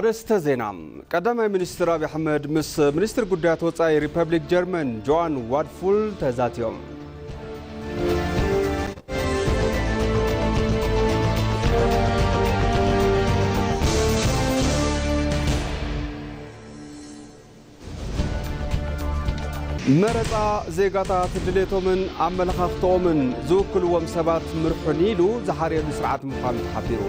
ኣርእስተ ዜና። ቀዳማይ ሚኒስትር ኣብይ ኣሕመድ ምስ ሚኒስትር ጉዳያት ወጻኢ ሪፐብሊክ ጀርመን ጆኣን ዋድፉል ተዛትዮም። መረጻ፣ ዜጋታት ድሌቶምን ኣመለኻኽትኦምን ዝውክልዎም ሰባት ምርሑኒ ኢሉ ዝሓርየሉ ስርዓት ምዃኑ ተሓቢሩ።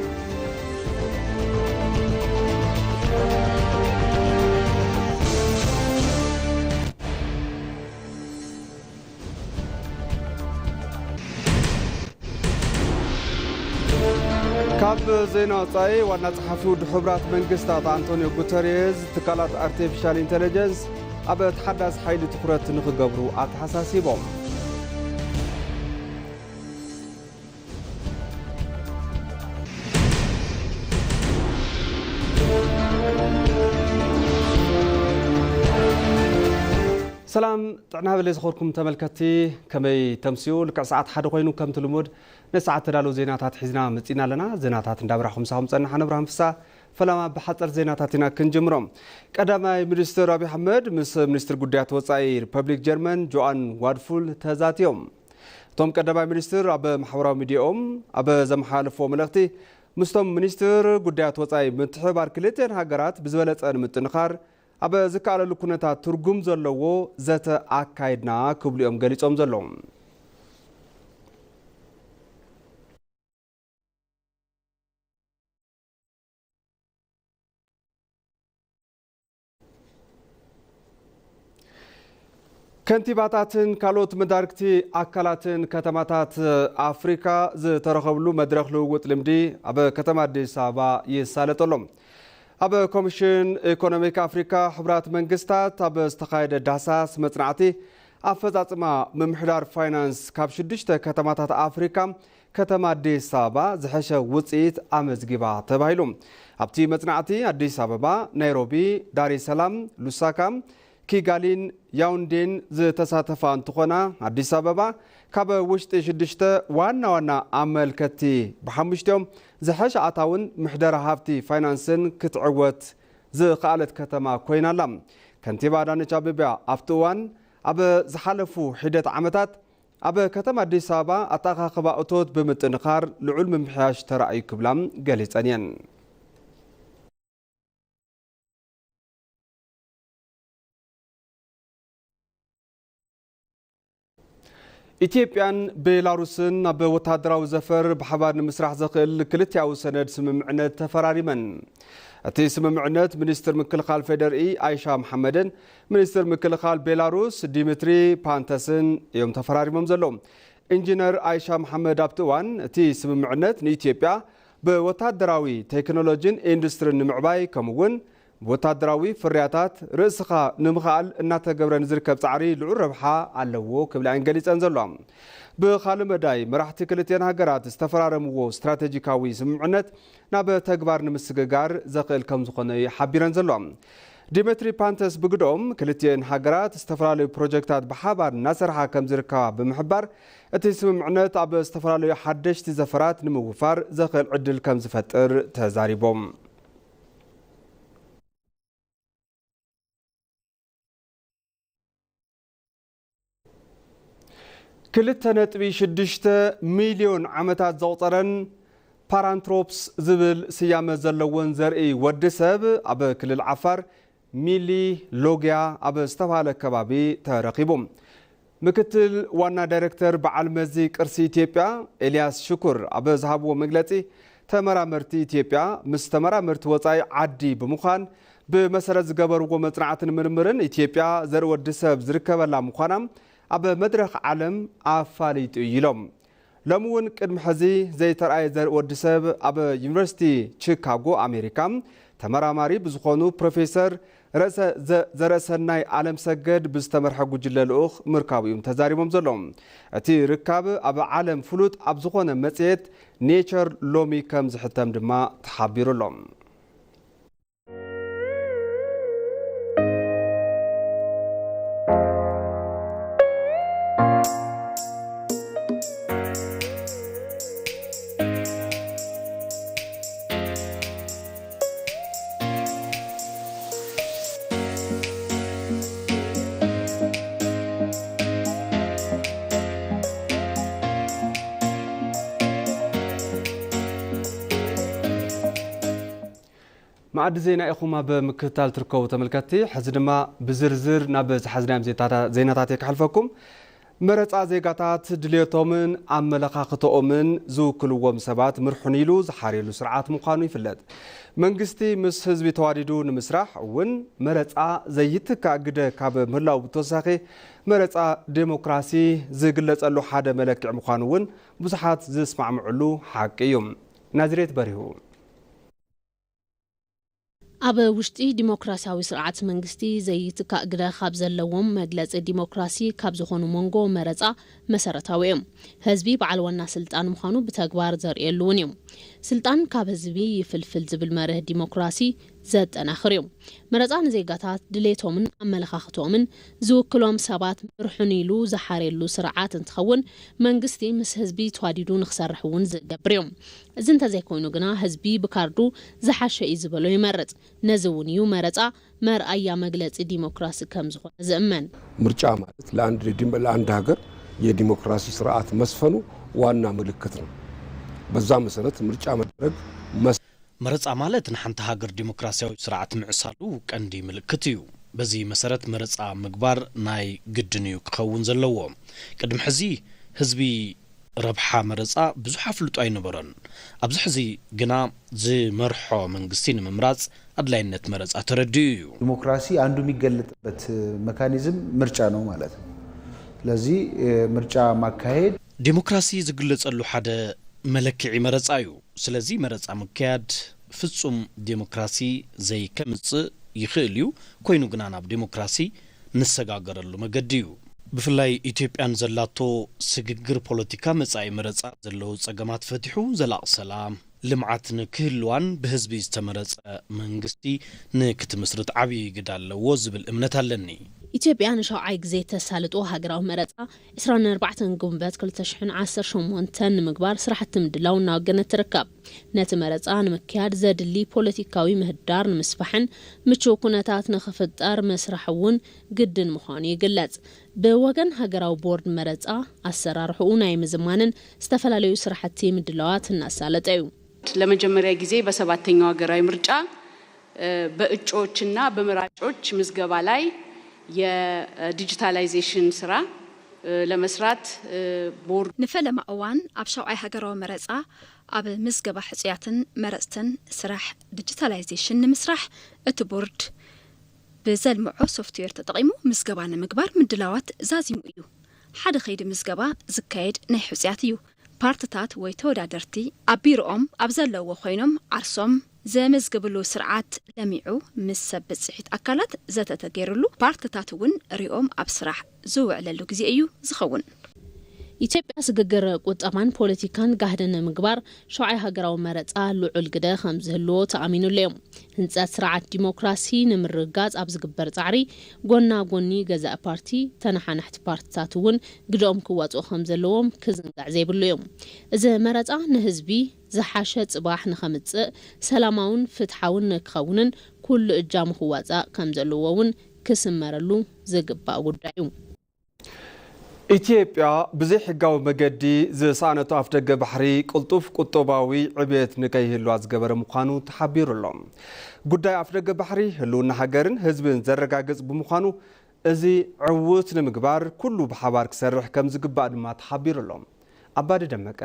ካብ ዜና ወጻኢ፣ ዋና ጸሓፊ ውድብ ሕቡራት መንግስታት ኣንቶኒዮ ጉተሬዝ፣ ትካላት ኣርቲፊሻል ኢንተለጀንስ ኣብ ተሓዳሲ ሓይሊ ትኹረት ንኽገብሩ ኣተሓሳሲቦም። ሰላም ጥዕና በለ ዝኸርኩም ተመልከትቲ፣ ከመይ ተምስዩ? ልክዕ ሰዓት ሓደ ኮይኑ ከምቲ ልሙድ ነሰዓት ተዳለዉ ዜናታት ሒዝና መጺና ኣለና። ዜናታት እንዳብራኹም ምሳኹም ጸናሕና። ብርሃን ፍሳ። ፈላማ ብሓጸር ዜናታት ኢና ክንጅምሮም። ቀዳማይ ሚኒስትር ኣብይ ኣሕመድ ምስ ሚኒስትር ጉዳያት ወጻኢ ሪፐብሊክ ጀርመን ጆኣን ዋድፉል ተዛትዮም። እቶም ቀዳማይ ሚኒስትር ኣብ ማሕበራዊ ሚዲያኦም ኣብ ዘመሓላለፍዎ መልእኽቲ፣ ምስቶም ሚኒስትር ጉዳያት ወጻኢ ምትሕብባር ክልቲኤን ሃገራት ብዝበለጸ ንምጥንኻር ኣብ ዝከኣለሉ ኩነታት ትርጉም ዘለዎ ዘተ ኣካይድና ክብሉ እዮም ገሊጾም ዘለዉ። ከንቲባታትን ካልኦት መዳርግቲ ኣካላትን ከተማታት ኣፍሪካ ዝተረኸብሉ መድረኽ ልውውጥ ልምዲ ኣብ ከተማ ኣዲስ ኣበባ ይሳለጠሎም። ኣብ ኮሚሽን ኢኮኖሚክ ኣፍሪካ ሕቡራት መንግስታት ኣብ ዝተኻየደ ዳህሳስ መጽናዕቲ ኣፈጻጽማ ምምሕዳር ፋይናንስ ካብ ሽዱሽተ ከተማታት ኣፍሪካ ከተማ ኣዲስ ኣበባ ዝሐሸ ውፅኢት ኣመዝጊባ ተባሂሉ። ኣብቲ መጽናዕቲ ኣዲስ ኣበባ፣ ናይሮቢ፣ ዳሬ ሰላም፣ ሉሳካ፣ ኪጋሊን ያውንዴን ዝተሳተፋ እንትኾና፣ ኣዲስ ኣበባ ካብ ውሽጢ ሽዱሽተ ዋና ዋና ኣመልከትቲ ብሓሙሽቲኦም ዝሐሸ ኣታውን ምሕደራ ሃፍቲ ፋይናንስን ክትዕወት ዝኸኣለት ከተማ ኮይና ኣላ። ከንቲባ ኣዳነች ኣቤቤ ኣብቲ እዋን፣ ኣብ ዝሓለፉ ሒደት ዓመታት ኣብ ከተማ ኣዲስ ኣበባ ኣተኣኻኽባ እቶት ብምጥንኻር ልዑል ምምሕያሽ ተራእዩ ክብላ ገሊፀን እየን። ኢትዮጵያን ቤላሩስን ኣብ ወታደራዊ ዘፈር ብሓባር ንምስራሕ ዘኽእል ክልቲኣዊ ሰነድ ስምምዕነት ተፈራሪመን። እቲ ስምምዕነት ሚኒስትር ምክልኻል ፌዴሪኢ ኣይሻ መሓመድን ሚኒስትር ምክልኻል ቤላሩስ ዲሚትሪ ፓንተስን እዮም ተፈራሪሞም ዘለዉ። ኢንጂነር ኣይሻ መሓመድ ኣብቲ እዋን፣ እቲ ስምምዕነት ንኢትዮጵያ ብወታደራዊ ቴክኖሎጂን ኢንዱስትሪን ንምዕባይ፣ ከምኡ እውን ብወታደራዊ ፍርያታት ርእስኻ ንምኽኣል እናተገብረ ንዝርከብ ጻዕሪ ልዑል ረብሓ ኣለዎ ክብላ እየን ገሊጸን ዘለዋ። ብኻልእ መዳይ፣ መራሕቲ ክልቲኤን ሃገራት ዝተፈራረምዎ ስትራቴጂካዊ ስምምዕነት ናብ ተግባር ንምስግጋር ዘኽእል ከም ዝኾነ ሓቢረን ዘለዋ። ዲሜትሪ ፓንተስ ብግደኦም፣ ክልቲኤን ሃገራት ዝተፈላለዩ ፕሮጀክታት ብሓባር እናሰርሓ ከም ዝርከባ ብምሕባር፣ እቲ ስምምዕነት ኣብ ዝተፈላለዩ ሓደሽቲ ዘፈራት ንምውፋር ዘኽእል ዕድል ከም ዝፈጥር ተዛሪቦም። ክልተ ነጥቢ ሽዱሽተ ሚልዮን ዓመታት ዘቑጸረን ፓራንትሮፕስ ዝብል ስያመ ዘለዎን ዘርኢ ወዲ ሰብ ኣብ ክልል ዓፋር ሚሊ ሎግያ ኣብ ዝተባህለ ከባቢ ተረኺቡ። ምክትል ዋና ዳይሬክተር በዓል መዚ ቅርሲ ኢትዮጵያ ኤልያስ ሽኩር ኣብ ዝሃብዎ መግለጺ፣ ተመራመርቲ ኢትዮጵያ ምስ ተመራመርቲ ወጻኢ ዓዲ ብምዃን ብመሰረት ዝገበርዎ መጽናዕትን ምርምርን፣ ኢትዮጵያ ዘርኢ ወዲ ሰብ ዝርከበላ ምዃና ኣብ መድረኽ ዓለም ኣፋሊጡ እዩ ኢሎም። ሎሚ እውን ቅድሚ ሕዚ ዘይተረኣየ ዘርኢ ወዲ ሰብ ኣብ ዩኒቨርሲቲ ቺካጎ ኣሜሪካ ተመራማሪ ብዝኾኑ ፕሮፌሰር ርእሰ-፣ ዘ-፣ ዘርእሰናይ ኣለም ሰገድ ብዝተመርሐ ጉጅለ ልኡኽ ምርካቡ እዮም ተዛሪቦም ዘለዉ። እቲ ርካብ ኣብ ዓለም ፍሉጥ ኣብ ዝኾነ መጽሔት ኔቸር ሎሚ ከም ዝሕተም ድማ ተሓቢሩ ኣሎ። ዓዲ ዜና ኢኹም ኣብ ምክትታል ትርከቡ ተመልከትቲ። ሕዚ ድማ ብዝርዝር ናብ ዝሓዝናዮም ዜታታ-፣ ዜናታት እየ ክሓልፈኩም። መረጻ ዜጋታት ድልየቶምን ኣመለኻኽቶኦምን ዝውክልዎም ሰባት ምርሑን ኢሉ ዝሓርየሉ ስርዓት ምዃኑ ይፍለጥ። መንግስቲ ምስ ህዝቢ ተዋዲዱ ንምስራሕ እውን መረጻ ዘይትካእ ግደ ካብ ምህላው ብተወሳኺ መረጻ ዴሞክራሲ ዝግለጸሉ ሓደ መለክዒ ምዃኑ እውን ብዙሓት ዝስማዕምዕሉ ሓቂ እዩ። ናዝሬት በሪሁ። ኣብ ውሽጢ ዲሞክራሲያዊ ስርዓት መንግስቲ ዘይትካእ ግደ ካብ ዘለዎም መግለጺ ዲሞክራሲ ካብ ዝኾኑ መንጎ መረጻ መሰረታዊ እዮም። ህዝቢ በዓል ዋና ስልጣን ምዃኑ ብተግባር ዘርእየሉ እውን እዩ። ስልጣን ካብ ህዝቢ ይፍልፍል ዝብል መርህ ዲሞክራሲ ዘጠናኽር እዩ። መረጻ ንዜጋታት ድሌቶምን ኣመለኻኽቶምን ዝውክሎም ሰባት ምርሑን ኢሉ ዝሓርየሉ ስርዓት እንትኸውን መንግስቲ ምስ ህዝቢ ተዋዲዱ ንክሰርሕ እውን ዝገብር እዩ። እዚ እንተዘይኮይኑ ግና ህዝቢ ብካርዱ ዝሓሸ እዩ ዝበሎ ይመርጽ። ነዚ እውን እዩ መረጻ መርኣያ መግለጺ ዲሞክራሲ ከም ዝኾነ ዝእመን። ምርጫ ማለት ለአንድ ዲም-፣ ለአንድ ሀገር የዲሞክራሲ ስርዓት መስፈኑ ዋና ምልክት ነው። በዛ መሰረት ምርጫ መደረግ መስ- መረጻ ማለት ንሓንቲ ሃገር ዲሞክራሲያዊ ስርዓት ምዕሳሉ ቀንዲ ምልክት እዩ። በዚ መሰረት መረጻ ምግባር ናይ ግድን እዩ ክኸውን ዘለዎ። ቅድሚ ሕዚ ህዝቢ ረብሓ መረጻ ብዙሕ ኣፍልጦ ኣይነበሮን። ኣብዚ ሕዚ ግና ዝመርሖ መንግስቲ ንምምራጽ ኣድላይነት መረጻ ተረዲኡ እዩ። ዲሞክራሲ አንዱ የሚገለጥበት መካኒዝም ምርጫ ነው ማለት ነው። ስለዚህ ምርጫ ማካሄድ ዲሞክራሲ ዝግለጸሉ ሓደ መለክዒ መረጻ እዩ። ስለዚ መረጻ ምክያድ ፍጹም ዴሞክራሲ ዘይከምጽእ ይኽእል እዩ። ኮይኑ ግና ናብ ዴሞክራሲ ንሰጋገረሉ መገዲ እዩ። ብፍላይ ኢትዮጵያን ዘላቶ ስግግር ፖለቲካ መጻኢ መረጻ ዘለዉ ጸገማት ፈቲሑ ዘላቕ ሰላም፣ ልምዓት ንክህልዋን ብህዝቢ ዝተመረጸ መንግስቲ ንክትምስርት ዓብዪ ግደ ኣለዎ ዝብል እምነት ኣለኒ። ኢትዮጵያ ንሻውዓይ ግዜ ተሳልጦ ሃገራዊ መረጻ ዕስራን ኣርባዕተን ጉንበት ክልተ ሽሕን ዓሰርተ ሸሞንተን ንምግባር ስራሕቲ ምድላው እናወገነት ትርከብ። ነቲ መረጻ ንምክያድ ዘድሊ ፖለቲካዊ ምህዳር ንምስፋሕን ምቹው ኩነታት ንኽፍጠር ምስራሕ እውን ግድን ምዃኑ ይግለጽ። ብወገን ሃገራዊ ቦርድ መረጻ ኣሰራርሕኡ ናይ ምዝማንን ዝተፈላለዩ ስራሕቲ ምድላዋት እናሳለጠ እዩ። ለመጀመሪያ ጊዜ በሰባተኛው ሀገራዊ ምርጫ፣ እ፣ በእጩዎችና በመራጮች ምዝገባ ላይ የዲጂታላይዜሽን ስራ፣ እ፣ ለመስራት፣ እ፣ ቦርድ ንፈለማ እዋን ኣብ ሻውዓይ ሃገራዊ መረጻ ኣብ ምዝገባ ሕጹያትን መረጽትን ስራሕ ዲጂታላይዜሽን ንምስራሕ እቲ ቦርድ ብዘልምዖ ሶፍትዌር ተጠቒሙ ምዝገባ ንምግባር ምድላዋት ዛዚሙ እዩ። ሓደ ከይዲ ምዝገባ ዝካየድ ናይ ሕጹያት እዩ። ፓርትታት ወይ ተወዳደርቲ ኣብ ቢሮኦም ኣብ ዘለውዎ ኮይኖም ዓርሶም ዘመዝግብሉ ስርዓት ለሚዑ ምስ ሰብ ብጽሒት ኣካላት ዘተ ተገይሩሉ ፓርትታት እውን ሪኦም ኣብ ስራሕ ዝውዕለሉ ግዜ እዩ ዝኸውን። ኢትዮጵያ ስግግር ቁጠባን ፖለቲካን ጋህዲ ንምግባር ሻውዓይ ሃገራዊ መረጻ ልዑል ግደ ከም ዝህልዎ ተኣሚኑሉ እዩ። ህንጸት ስርዓት ዲሞክራሲ ንምርግጋጽ ኣብ ዝግበር ጻዕሪ ጎና ጎኒ ገዛኢ ፓርቲ፣ ተነሓናሕቲ ፓርትታት እውን ግደኦም ክዋጽኡ ከም ዘለዎም ክዝንጋዕ ዘይብሉ እዩ። እዚ መረጻ ንህዝቢ ዝሓሸ ጽባሕ ንኸምጽእ፣ ሰላማውን ፍትሓውን ንክኸውንን ኩሉ እጃሙ ክዋጻእ ከም ዘለዎ እውን ክስመረሉ ዝግባእ ጉዳይ እዩ። ኢትዮጵያ ብዘይሕጋዊ መገዲ ዝሰኣነቶ ኣፍደገ ባሕሪ ቅልጡፍ ቁጠባዊ ዕብየት ንከይህልዋ ዝገበረ ምዃኑ ተሓቢሩ ኣሎ። ጉዳይ ኣፍደገ ባሕሪ ህልውና ሃገርን ህዝብን ዘረጋግጽ ብምዃኑ፣ እዚ ዕዉት ንምግባር ኩሉ ብሓባር ክሰርሕ ከም ዝግባእ ድማ ተሓቢሩ ኣሎ። ኣባዲ ደመቀ።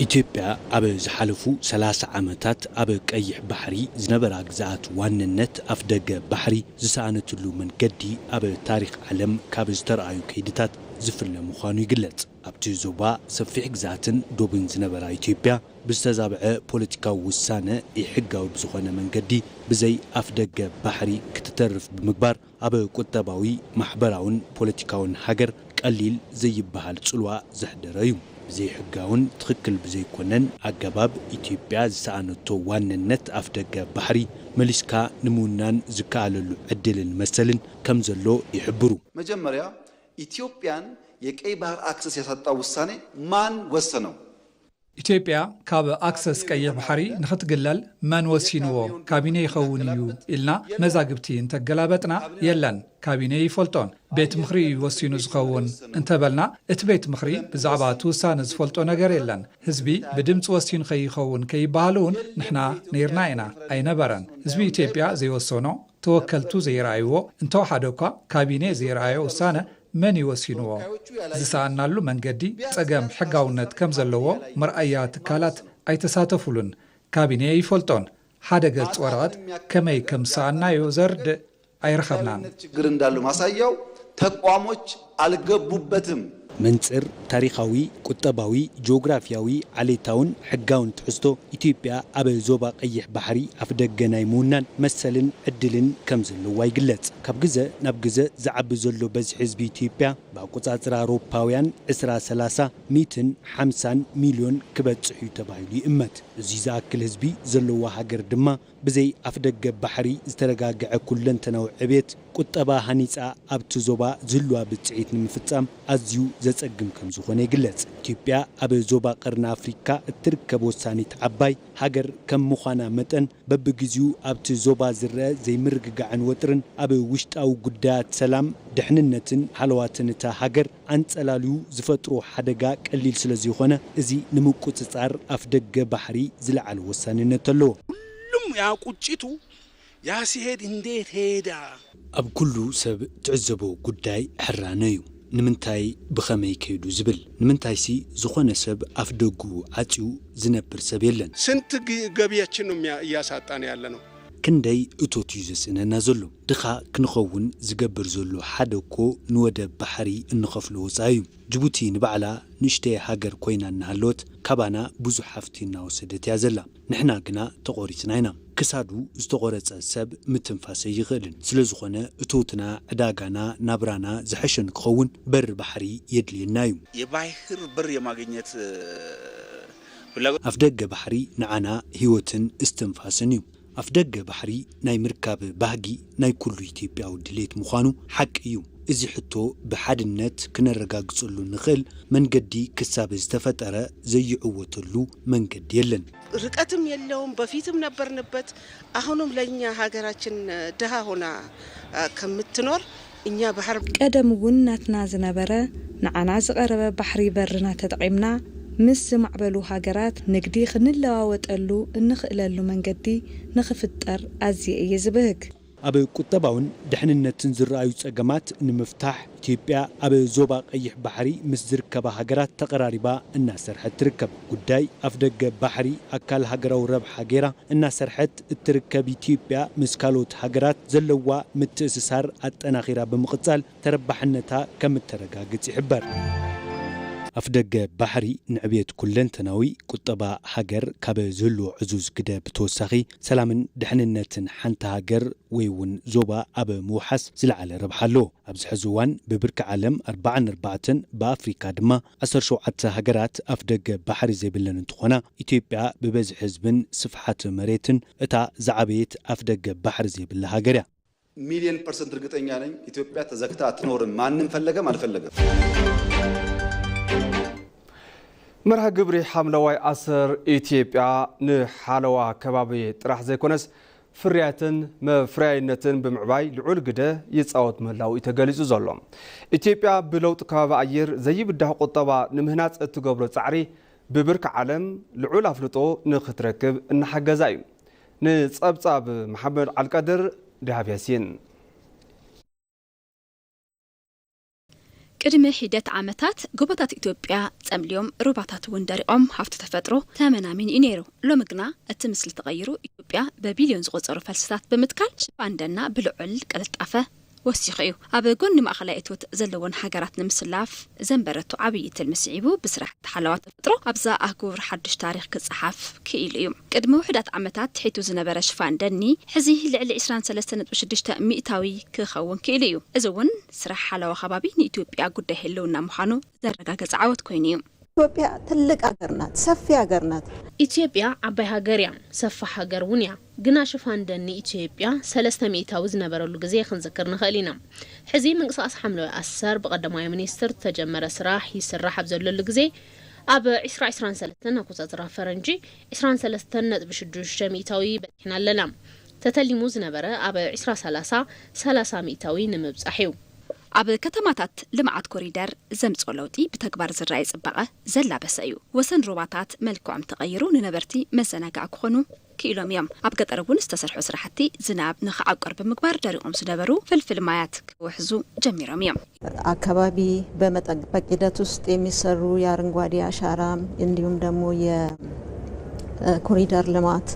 ኢትዮጵያ ኣብ ዝሓለፉ ሰላሳ ዓመታት ኣብ ቀይሕ ባሕሪ ዝነበራ ግዝኣት ዋንነት ኣፍደገ ባሕሪ ዝሰኣነትሉ መንገዲ ኣብ ታሪኽ ዓለም ካብ ዝተረኣዩ ከይድታት ዝፍለ ምዃኑ ይግለጽ። ኣብቲ ዞባ ሰፊሕ ግዝኣትን ዶብን ዝነበራ ኢትዮጵያ ብዝተዛብዐ ፖለቲካዊ ውሳነ ኢሕጋዊ ብዝኾነ መንገዲ ብዘይ ኣፍደገ ባሕሪ ክትተርፍ ብምግባር ኣብ ቁጠባዊ፣ ማሕበራውን ፖለቲካውን ሃገር ቀሊል ዘይበሃል ጽልዋ ዘሕደረ እዩ። ብዘይሕጋውን ትኽክል ብዘይኮነን ኣገባብ ኢትዮጵያ ዝሰኣነቶ ዋንነት ኣፍደገ ባሕሪ መሊስካ ንምውናን ዝከኣለሉ ዕድልን መሰልን ከም ዘሎ ይሕብሩ። መጀመርያ ኢትዮጵያን የቀይ ባህር ኣክሰስ ያሳጣው ውሳኔ ማን ወሰነው? ኢትዮጵያ ካብ ኣክሰስ ቀይሕ ባሕሪ ንኽትግለል መን ወሲንዎ? ካቢኔ ይኸውን እዩ ኢልና መዛግብቲ እንተገላበጥና የለን፣ ካቢኔ ይፈልጦን። ቤት ምኽሪ እዩ ወሲኑ ዝኸውን እንተበልና እቲ ቤት ምኽሪ ብዛዕባ እቲ ውሳነ ዝፈልጦ ነገር የለን። ህዝቢ ብድምፂ ወሲኑ ከይኸውን ከይበሃል እውን ንሕና ነይርና ኢና፣ ኣይነበረን። ህዝቢ ኢትዮጵያ ዘይወሰኖ፣ ተወከልቱ ዘይረኣይዎ፣ እንተወሓደ እኳ ካቢኔ ዘይረኣዮ ውሳነ መን እዩ ወሲንዎ? ዝሰኣናሉ መንገዲ ጸገም ሕጋውነት ከም ዘለዎ መርኣያ ትካላት ኣይተሳተፉሉን። ካቢኔ ይፈልጦን። ሓደ ገጽ ወረቐት ከመይ ከም ዝሰኣናዮ ዘርድእ ኣይረኸብናን። ችግር እንዳሉ ማሳያው ተቋሞች አልገቡበትም። መንጽር ታሪኻዊ፣ ቁጠባዊ፣ ጂኦግራፊያዊ፣ ዓሌታውን ሕጋውን ትሕዝቶ ኢትዮጵያ ኣብ ዞባ ቀይሕ ባሕሪ ኣፍደገ ናይ ምውናን መሰልን ዕድልን ከም ዘለዋ ይግለጽ። ካብ ግዘ ናብ ግዘ ዝዓቢ ዘሎ በዝሒ ህዝቢ ኢትዮጵያ ብኣቆጻጽራ ኣውሮፓውያን ዕስራ ሰላሳ ሚእትን ሓምሳን ሚልዮን ክበጽሕ እዩ ተባሂሉ ይእመት። እዚ ዝኣክል ህዝቢ ዘለዋ ሃገር ድማ ብዘይ ኣፍደገ ባሕሪ ዝተረጋግዐ ኩለንተናዊ ዕብየት ቁጠባ ሃኒጻ ኣብቲ ዞባ ዝህልዋ ብጽሒት ንምፍጻም ኣዝዩ ዘጸግም ከም ዝኾነ ይግለጽ። ኢትዮጵያ ኣብ ዞባ ቀርኒ ኣፍሪካ እትርከብ ወሳኒት ዓባይ ሃገር ከም ምዃና መጠን በብግዚኡ ኣብቲ ዞባ ዝረአ ዘይምርግጋዕን ወጥርን ኣብ ውሽጣዊ ጉዳያት ሰላም፣ ድሕንነትን ሃለዋትን እታ ሃገር ኣንጸላልዩ ዝፈጥሮ ሓደጋ ቀሊል ስለ ዘይኾነ እዚ ንምቁጽጻር ኣፍደገ ባሕሪ ዝለዓለ ወሳንነት ኣለዎ። ሁሉም ያ ቁጭቱ ያ ሲሄድ እንዴት ሄዳ ኣብ ኩሉ ሰብ ትዕዘቦ ጉዳይ ሕራነ እዩ። ንምንታይ ብኸመይ ከይዱ ዝብል ንምንታይሲ ዝኾነ ሰብ ኣፍ ደጉ ዓጽዩ ዝነብር ሰብ የለን። ስንት ግ- ገቢያችን ነው የሚያ- እያሳጣን ያለ ነው። ክንደይ እቶት እዩ ዘስእነና ዘሎ። ድኻ ክንኸውን ዝገብር ዘሎ ሓደ እኮ ንወደብ ባሕሪ እንኸፍሎ ወፃኢ እዩ። ጅቡቲ ንባዕላ ንእሽተይ ሃገር ኮይና እናሃለወት ካባና ብዙሕ ሃፍቲ እናወሰደት እያ ዘላ። ንሕና ግና ተቖሪፅና ኢና። ክሳዱ ዝተቖረፀ ሰብ ምትንፋስ ኣይኽእልን። ስለ ዝኾነ እቶትና፣ ዕዳጋና፣ ናብራና ዝሐሸ ንክኸውን በሪ ባሕሪ የድልየና እዩ። የባህር በር የማግኘት ፍላጎት ኣፍደገ ባሕሪ ንዓና ህይወትን እስትንፋስን እዩ። ኣፍደገ ባሕሪ ናይ ምርካብ ባህጊ ናይ ኩሉ ኢትዮጵያዊ ድሌት ምዃኑ ሓቂ እዩ። እዚ ሕቶ ብሓድነት ክነረጋግጸሉ እንኽእል መንገዲ ክሳብ ዝተፈጠረ ዘይዕወተሉ መንገዲ የለን። ርቀትም የለውም። በፊትም ነበርንበት። አሁንም ለእኛ ሀገራችን ድሃ ሆና ከምትኖር እኛ ባህር ቀደም እውን ናትና ዝነበረ ንዓና ዝቐረበ ባሕሪ በርና ተጠቒምና ምስ ዝማዕበሉ ሃገራት ንግዲ ክንለዋወጠሉ እንኽእለሉ መንገዲ ንኽፍጠር ኣዝየ እየ ዝብህግ። ኣብ ቁጠባውን ድሕንነትን ዝረኣዩ ጸገማት ንምፍታሕ ኢትዮጵያ ኣብ ዞባ ቀይሕ ባሕሪ ምስ ዝርከባ ሃገራት ተቐራሪባ እናሰርሐት ትርከብ። ጉዳይ ኣፍደገ ባሕሪ ኣካል ሃገራዊ ረብሓ ገይራ እናሰርሐት እትርከብ ኢትዮጵያ ምስ ካልኦት ሃገራት ዘለዋ ምትእስሳር ኣጠናኺራ ብምቕጻል ተረባሕነታ ከም እተረጋግጽ ይሕበር። ኣፍደገ ባሕሪ ንዕብየት ኩለንተናዊ ቁጠባ ሃገር ካብ ዝህልዎ ዕዙዝ ግደ ብተወሳኺ ሰላምን ድሕንነትን ሓንቲ ሃገር ወይ እውን ዞባ ኣብ ምውሓስ ዝለዓለ ረብሓ ኣለዎ። ኣብዚ ሕዚ እዋን ብብርኪ ዓለም ኣርባዓን ኣርባዕተን ብኣፍሪካ ድማ ዓሰርተ ሸውዓተ ሃገራት ኣፍደገ ባሕሪ ዘይብለን እንትኾና ኢትዮጵያ ብበዝሒ ህዝብን ስፍሓት መሬትን እታ ዝዓበየት ኣፍደገ ባሕሪ ዘይብላ ሃገር እያ። ሚሊዮን ፐርሰንት እርግጠኛ ነኝ ኢትዮጵያ ተዘግታ አትኖርም። ማንም ፈለገም አልፈለገም። መርሃ ግብሪ ሓምለዋይ ኣሰር ኢትዮጵያ ንሓለዋ ከባቢ ጥራሕ ዘይኮነስ ፍርያትን መፍረያይነትን ብምዕባይ ልዑል ግደ ይፃወት ምህላው እዩ ተገሊፁ ዘሎ። ኢትዮጵያ ብለውጢ ከባቢ ኣየር ዘይብዳህ ቁጠባ ንምህናፅ እትገብሮ ፃዕሪ ብብርኪ ዓለም ልዑል ኣፍልጦ ንክትረክብ እናሓገዛ እዩ። ንፀብፃብ መሓመድ ዓልቀድር ድሃብ ያሲን። ቅድሚ ሒደት ዓመታት ጎቦታት ኢትዮጵያ ጸምልዮም፣ ሩባታት እውን ደሪቖም፣ ሃፍቲ ተፈጥሮ ተመናሚኑ እዩ ነይሩ። ሎሚ ግና እቲ ምስሊ ተቐይሩ፣ ኢትዮጵያ በቢልዮን ዝቑጸሩ ፈልስታት ብምትካል ሽፋን ደና ብልዑል ቅልጣፈ ወሲኹ እዩ። ኣብ ጎኒ ማእኸላይ እቶት ዘለወን ሃገራት ንምስላፍ ዘንበረቶ ዓብዪ ትልሚ ስዒቡ፣ ብስራሕቲ ሓለዋ ተፈጥሮ ኣብዛ ኣህጉር ሓድሽ ታሪኽ ክጸሓፍ ክኢሉ እዩ። ቅድሚ ውሑዳት ዓመታት ትሒቱ ዝነበረ ሽፋን ደኒ፣ ሕዚ ልዕሊ ዕስራን ሰለስተን ነጥቢ ሽዱሽተ ሚእታዊ ክኸውን ክኢሉ እዩ። እዚ እውን ስራሕ ሓለዋ ከባቢ ንኢትዮጵያ ጉዳይ ህልውና ምዃኑ ዘረጋገጸ ዓወት ኮይኑ እዩ። ኢትዮጵያ ትልቅ ሀገር ናት፣ ሰፊ ሀገር ናት። ኢትዮጵያ ዓባይ ሃገር እያ፣ ሰፋሕ ሃገር እውን እያ። ግና ሽፋን ደን ኢትዮጵያ ሰለስተ ሚእታዊ ዝነበረሉ ግዜ ክንዝክር ንኽእል ኢና። ሕዚ ምንቅስቃስ ሓምለዋይ ኣሰር ብቀዳማይ ሚኒስትር ዝተጀመረ ስራሕ ይስራሕ ኣብ ዘለሉ ግዜ ኣብ ዕስራ ዕስራን ሰለስተን ኣቆጻጽራ ፈረንጂ ዕስራን ሰለስተን ነጥቢ ሽዱሽተ ሚእታዊ በጺሕና ኣለና። ተተሊሙ ዝነበረ ኣብ ዕስራ ሰላሳ ሰላሳ ሚእታዊ ንምብጻሕ እዩ። ኣብ ከተማታት ልምዓት ኮሪደር ዘምጽኦ ለውጢ ብተግባር ዝረኣይ ጽባቐ ዘላበሰ እዩ። ወሰን ሩባታት መልክዖም ተቐይሩ ንነበርቲ መዘናግዒ ክኾኑ ክኢሎም እዮም። ኣብ ገጠር እውን ዝተሰርሑ ስራሕቲ ዝናብ ንኽዓቁር ብምግባር ደሪቖም ዝነበሩ ፍልፍል ማያት ክውሕዙ ጀሚሮም እዮም። አካባቢ በመጠበቅ ሂደት ውስጥ የሚሰሩ የአረንጓዴ አሻራ እንዲሁም ደግሞ የኮሪደር ልማት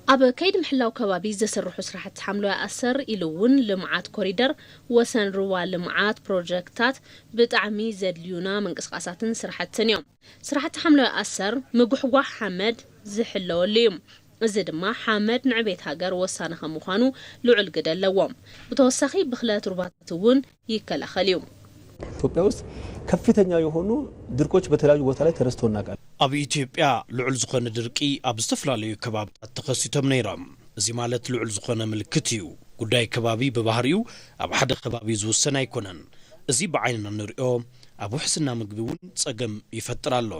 ኣብ ከይዲ ምሕላው ከባቢ ዝስርሑ ስራሕቲ ሓምለዋይ ኣሰር ኢሉ እውን ልምዓት ኮሪደር ወሰን ሩባ ልምዓት ፕሮጀክታት ብጣዕሚ ዘድልዩና ምንቅስቃሳትን ስራሕትን እዮም። ስራሕቲ ሓምለዋይ ኣሰር ምጉሕጓሕ ሓመድ ዝሕለወሉ እዩ። እዚ ድማ ሓመድ ንዕቤት ሃገር ወሳኒ ከም ምዃኑ ልዑል ግደ ኣለዎ። ብተወሳኺ ብኽለት ሩባታት እውን ይከላኸል እዩ። ኢትዮጵያ ውስጥ ከፍተኛ የሆኑ ድርቆች በተለያዩ ቦታ ላይ ተረስቶ እናውቃለን። ኣብ ኢትዮጵያ ልዑል ዝኾነ ድርቂ ኣብ ዝተፈላለዩ ከባብታት ተኸሲቶም ነይሮም። እዚ ማለት ልዑል ዝኾነ ምልክት እዩ። ጉዳይ ከባቢ ብባህሪኡ ኣብ ሓደ ከባቢ ዝውሰን ኣይኮነን። እዚ ብዓይንና ንሪኦ ኣብ ውሕስና ምግቢ እውን ጸገም ይፈጥር ኣሎ።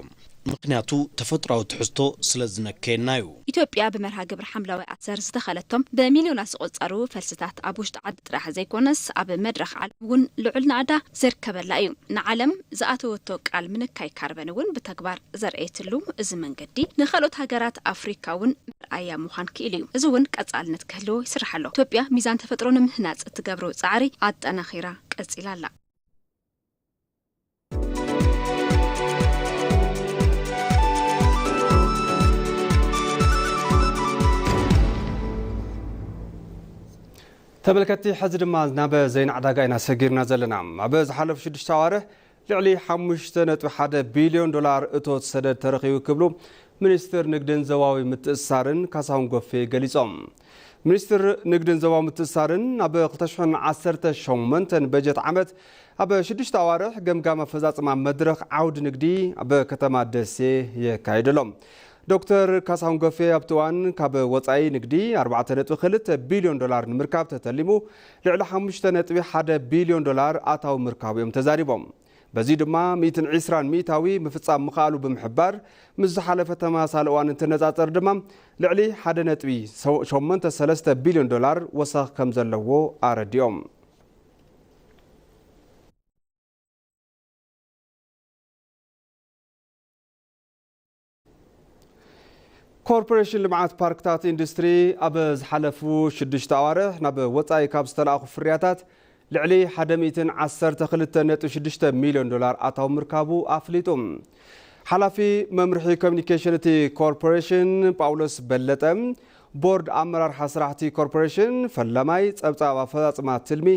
ምኽንያቱ ተፈጥሮኣዊ ትሕዝቶ ስለ ዝነከየና እዩ። ኢትዮጵያ ብመርሃ ግብሪ ሓምለዋይ ኣሰር ዝተኸለቶም ብሚልዮናት ዝቑጸሩ ፈልስታት ኣብ ውሽጢ ዓዲ ጥራሕ ዘይኮነስ ኣብ መድረኽ ዓለም እውን ልዑል ናእዳ ዘርከበላ እዩ። ንዓለም ዝኣተወቶ ቃል ምንካይ ካርበን እውን ብተግባር ዘርኣየትሉ እዚ መንገዲ ንኻልኦት ሃገራት ኣፍሪካ እውን መርኣያ ምዃን ክኢሉ እዩ። እዚ እውን ቀጻልነት ክህልዎ ይስራሕ ኣሎ። ኢትዮጵያ ሚዛን ተፈጥሮ ንምህናፅ እትገብሮ ፃዕሪ ኣጠናኺራ ቀፂላ ኣላ። ተመልከትቲ፣ ሕዚ ድማ ናብ ዜና ዕዳጋ ኢና ሰጊርና ዘለና። ኣብ ዝሓለፉ ሽዱሽተ ኣዋርሕ ልዕሊ ሓሙሽተ ነጥቢ ሓደ ቢልዮን ዶላር እቶት ሰደድ ተረኺቡ ክብሉ ሚኒስትር ንግድን ዞባዊ ምትእስሳርን ካሳሁን ጎፌ ገሊጾም። ሚኒስትር ንግድን ዞባዊ ምትእስሳርን ኣብ ክልተ ሽሕን ዓሰርተ ሸሞንተን በጀት ዓመት ኣብ ሽዱሽተ ኣዋርሕ ገምጋም ኣፈጻጽማ መድረኽ ዓውዲ ንግዲ ኣብ ከተማ ደሴ የካይዱ ኣሎ። ዶክተር ካሳሁን ጎፌ ኣብቲ እዋን ካብ ወጻኢ ንግዲ ኣርባዕተ ነጥቢ ክልተ ቢልዮን ዶላር ንምርካብ ተተሊሙ ልዕሊ ሓሙሽተ ነጥቢ ሓደ ቢልዮን ዶላር ኣታዊ ምርካቡ እዮም ተዛሪቦም። በዚ ድማ ሚእትን ዕስራን ሚእታዊ ምፍጻም ምኽኣሉ ብምሕባር፣ ምስ ዝሓለፈ ተመሳሳሊ እዋን እንትነጻጸር ድማ ልዕሊ ሓደ ነጥቢ ሸሞንተ ሰለስተ ቢልዮን ዶላር ወሰኽ ከም ዘለዎ ኣረዲኦም። ኮርፖሬሽን ልምዓት ፓርክታት ኢንዱስትሪ ኣብ ዝሓለፉ ሽዱሽተ ኣዋርሕ ናብ ወጻኢ ካብ ዝተለኣኹ ፍርያታት ልዕሊ ሓደ ሚእትን ዓሰርተ ክልተ ነጥቢ ሽዱሽተ ሚልዮን ዶላር ኣታዊ ምርካቡ ኣፍሊጡ። ሓላፊ መምርሒ ኮሚኒኬሽን እቲ ኮርፖሬሽን ጳውሎስ በለጠ፣ ቦርድ ኣመራርሓ ስራሕቲ ኮርፖሬሽን ፈለማይ ጸብጻብ ኣፈጻጽማ ትልሚ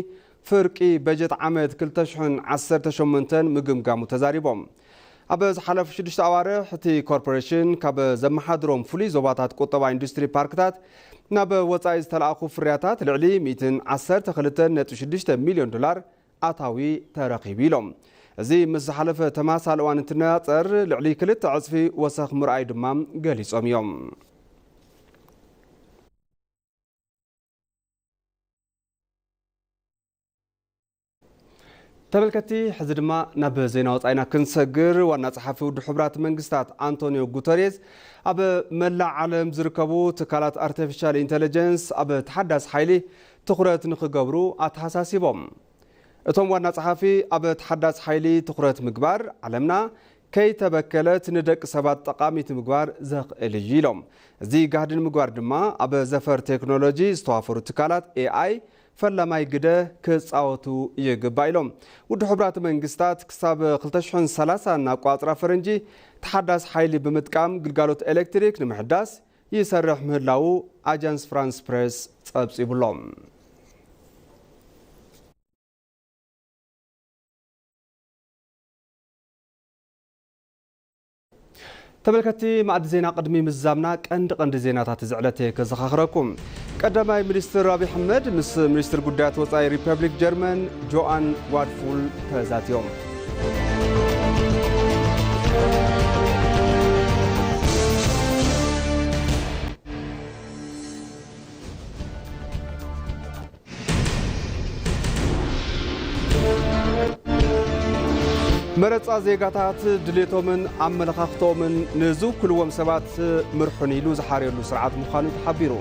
ፍርቂ በጀት ዓመት ክልተ ሽሕን ዓሰርተ ሸሞንተን ምግምጋሙ ተዛሪቦም። ኣብ ዝሓለፉ ሽዱሽተ ኣዋርሕ እቲ ኮርፖሬሽን ካብ ዘመሓድሮም ፍሉይ ዞባታት ቁጠባ ኢንዱስትሪ ፓርክታት ናብ ወጻኢ ዝተለኣኹ ፍርያታት ልዕሊ ሚእትን ዓሰርተ ክልተን ነጥቢ ሽዱሽተ ሚልዮን ዶላር ኣታዊ ተረኺቡ ኢሎም። እዚ ምስ ዝሓለፈ ተመሳሳሊ እዋን እንትነጻጸር ልዕሊ ክልተ ዕጽፊ ወሰኽ ምርኣዩ ድማ ገሊጾም እዮም። ተመልከትቲ፣ ሕዚ ድማ ናብ ዜና ወጻኢና ክንሰግር። ዋና ጸሓፊ ውድብ ሕቡራት መንግስታት ኣንቶኒዮ ጉተሬዝ ኣብ መላእ ዓለም ዝርከቡ ትካላት ኣርቲፊሻል ኢንተለጀንስ ኣብ ተሓዳስ ሓይሊ ትኹረት ንኽገብሩ ኣተሓሳሲቦም። እቶም ዋና ጸሓፊ ኣብ ተሓዳስ ሓይሊ ትኹረት ምግባር ዓለምና ከይተበከለት ንደቂ ሰባት ጠቓሚት ምግባር ዘኽእል እዩ ኢሎም። እዚ ጋህዲ ንምግባር ድማ ኣብ ዘፈር ቴክኖሎጂ ዝተዋፈሩ ትካላት ኤኣይ ፈላማይ ግደ ክጻወቱ ይግባእ ኢሎም። ውድብ ሕቡራት መንግስታት ክሳብ ክልተ ሽሕን ሰላሳን ኣቋጽራ ፈረንጂ ተሓዳስ ሓይሊ ብምጥቃም ግልጋሎት ኤሌክትሪክ ንምሕዳስ ይሰርሕ ምህላዉ ኣጃንስ ፍራንስ ፕሬስ ጸብጺቡሎም። ተመልከትቲ መኣዲ ዜና ቅድሚ ምዝዛምና ቀንዲ ቀንዲ ዜናታት እዚ ዕለት ከዘኻኽረኩም። ቀዳማይ ሚኒስትር ኣብይ ኣሕመድ ምስ ሚኒስትር ጉዳያት ወጻኢ ሪፐብሊክ ጀርመን ጆኣን ዋድፉል ተዛትዮም። መረጻ ዜጋታት ድሌቶምን ኣመለኻኽቶምን ንዝውክልዎም ሰባት ምርሑን ኢሉ ዝሓርየሉ ስርዓት ምዃኑ እዩ ተሓቢሩ።